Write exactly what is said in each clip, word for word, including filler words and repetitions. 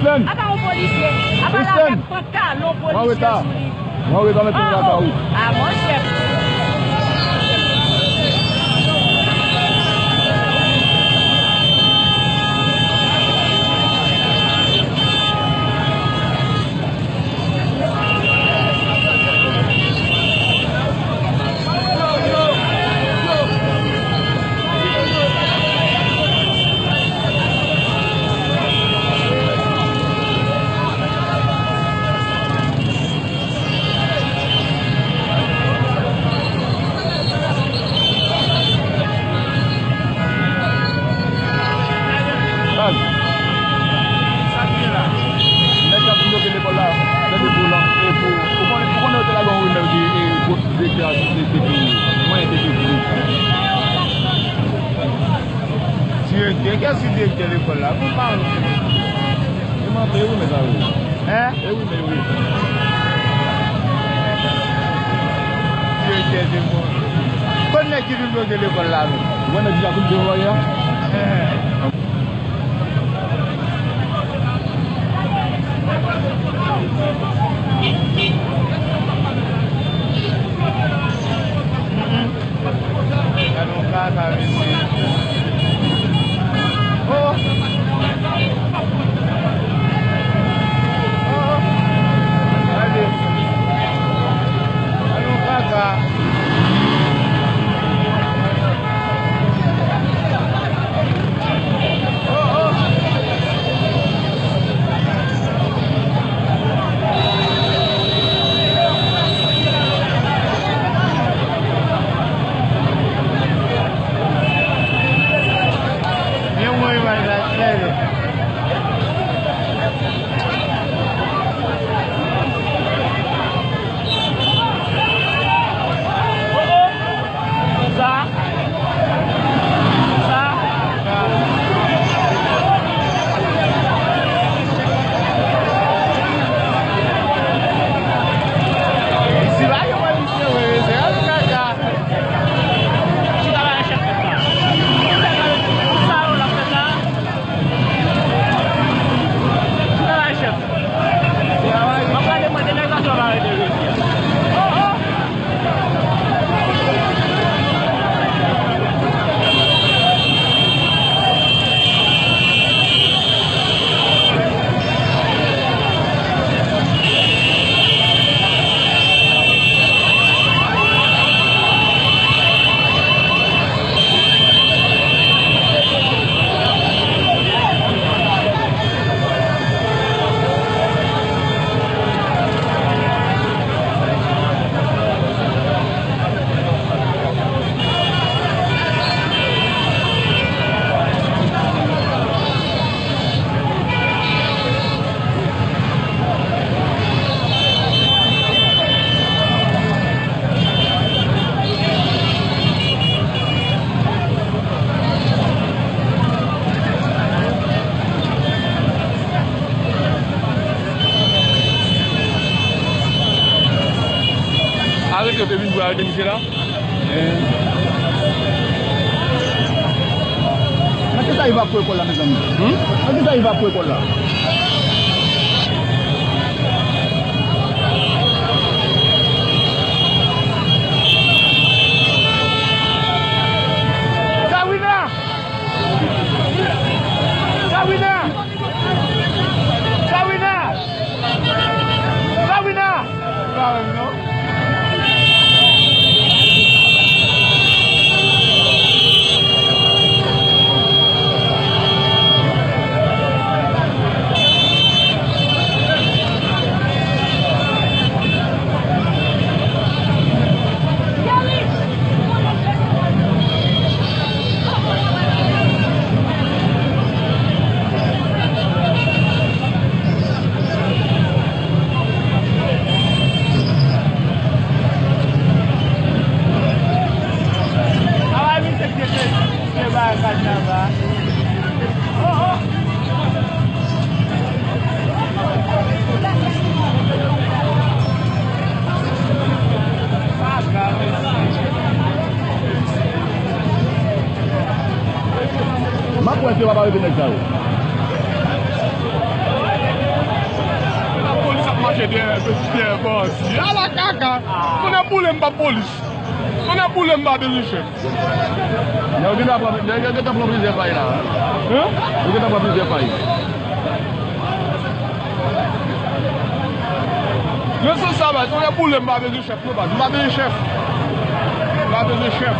Apa yon polisye? Apa lave ak pantalon polisye sou li? Mwen reta. Mwen reta, mete m lakay ou. Ah, monchè. Baz, sa k gen la? Nèg k ap bloke lekòl la, tande pou lan, e pou, ou konnen, ou konnen yo te lage yon rimè ki, e, direktè a te, te, te, mwen te, te, direktè, kiyès ki direktè lekòl la? Pou pa Demantle wi, mezanmi. Hein? E wi, men wi. Direktè Demantle. Kot nèg ki vin bloke lekòl la, menm? Ou wè nèg ki ap vin devore a? Hein. Gade yon kaka, mesye. Oh! Oh! Gade. Gade yon kaka. Oh, oh! Sa. Sa. Isi la, yo wè misye, wè, se yon kaka. Chita la, chèf la. Sa yo la fè la. Chita la, chèf. M ap gade mwen, degaje sa, sa va rete jodi a. Oh, oh. Arete, yo te vin pou arete misye la. Nan kisa evakye kò l la, mezanmi? Hmm? Nan kisa evakye kò l la? Sabrina! Sabrina! Sabrina! Sabrina! Pa wè m non. M ap wè si yo p ap arete nèg sa yo. Dèyè, dèyè bandi. Ala kaka. Moun ap boule m pa polis. Moun ap boule m pa bezwen chèf. Nèg yo gentan pran, nèg yo gentan pran plizyè pay la. Hen? Yo gentan pran plizyè pay. Men se sa, baz, moun ap boule m pa bezwen chèf. Chèf nou pa, nou pa bezwen chèf. Nou pa bezwen chèf.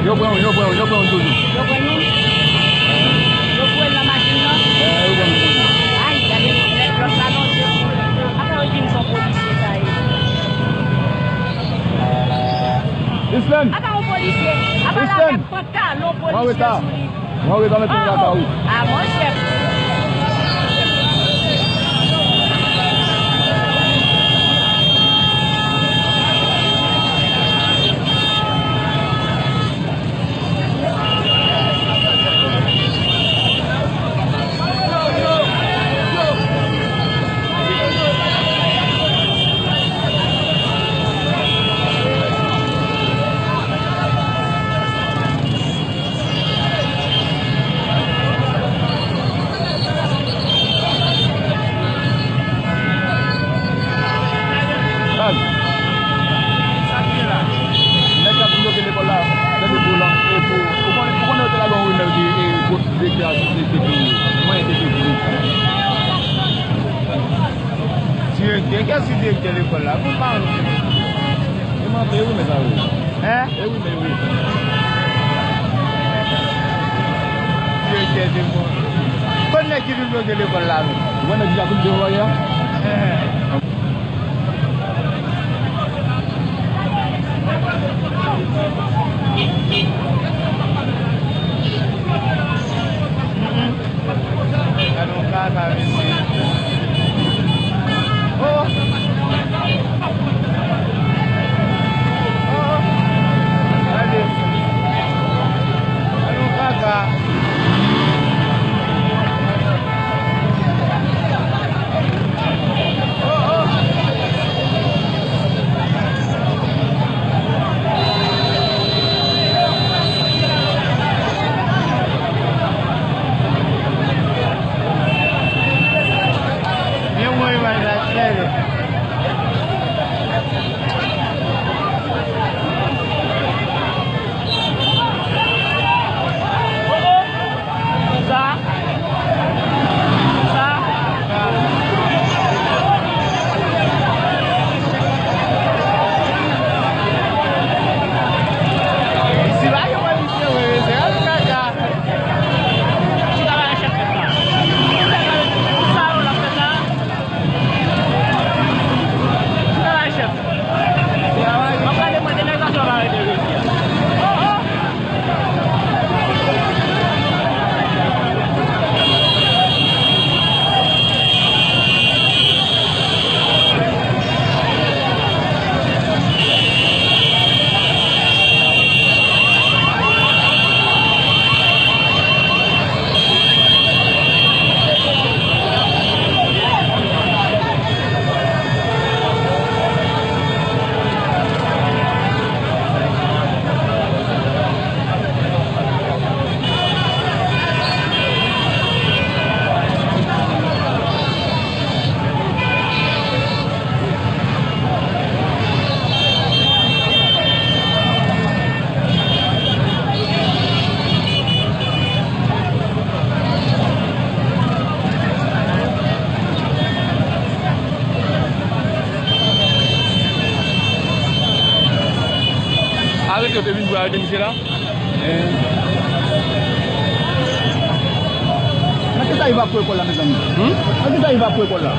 Yo pran, yo pran, yo pran toujou. Yo pran nou? Yo pran nan machin nan? Eh, yo pran nou toujou. Ay, gade, lòt la non, je. Apa yo di m son polisye sa ye? Islèn! Apa yon polisye? Apa la Islèn! Pantalon polisye sou li. Mwen wè sa mete nan lakay ou. Ah, monchè. Baz. Nèg k ap bloke lekòl la, tande pou lan, e pou, ou konnen, ou konnen yo te lage yon rimè ki, e, direktè a site, site, mwen te site. Direktè, kiyès ki direktè lekòl la? Pou pa. E mantè wi, mezanmi. Hein? E wi, men wi. Direktè de mwen. Konn nèg ki vin bloke lekòl la, men. Ou wè nèg ki ap vin devò a? Hein. Gade yon kaka, mesye. Oh! Oh! Gade. Gade yon kaka. Oh, oh! Sa yo di misye la? Eh. Nan ki sa li va pran kòl la, mezanmi? Hmm? Nan ki sa li va pran kòl la?